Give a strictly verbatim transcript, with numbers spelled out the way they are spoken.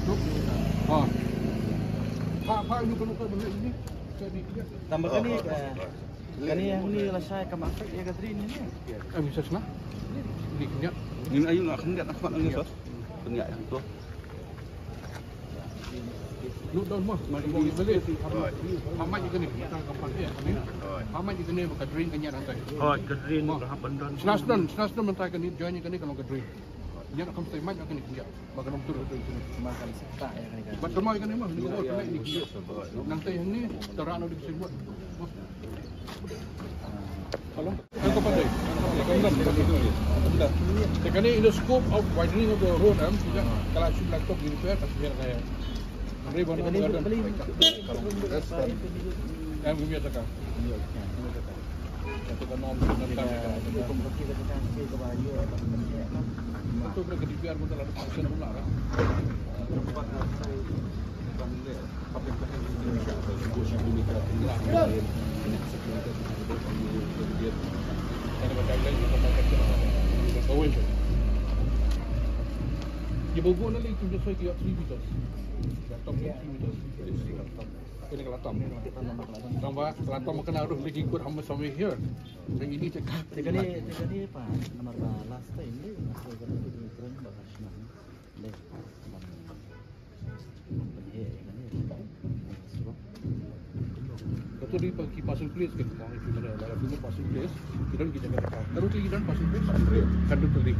Ha. Ha, ha, ïa kano ka bynta ine. Tang ba kane, eh, kane hangne lashai kam affect ïa ka drain ne. Em, ïa shisha. Ine khyndiat. Ngin ïa khyndiat, khyndiat ïa to. Note down mo. Mo ïa kane. Pha mait ïa kane. Tang ka pha ïa kane. Pha mait ïa kane ba ka drain ka ñiad hangtai. Oh, ka drain ka hap ban don. Sna sdang, sna sdang mynta kane, join ïa kane ka long ka drain. Ñiad kham stai mait ïa kane khyndiat. Ba kan ym tur. Bad tyrwa ïa kane mo, ni ko bor kane ni ki. Nangta hangne, tara na dik sibut. Hello? Kan ko patai. Te kane in the scope of widening of the road, em, ka la shu blacktop di repair, ka shu repair. Re ban. Em, gumi taka. Ki bubu na li kim jisoi ki three meters. Top three meters. Kane ka la tam. Tang ba, ka la tam kane ruh lagi kut hamba sami here. Lagi ni cakap. Te kane, te kane pa, namar ba last time ni, masa kane tu ni kren ba ka shnong. Deh. He, kane. Ka tu di pa ki passing place kan, ki mong ki mana, la ki passing place, ki don ki jaka taka. Ka ruh ki don passing place. Kan tu tadi.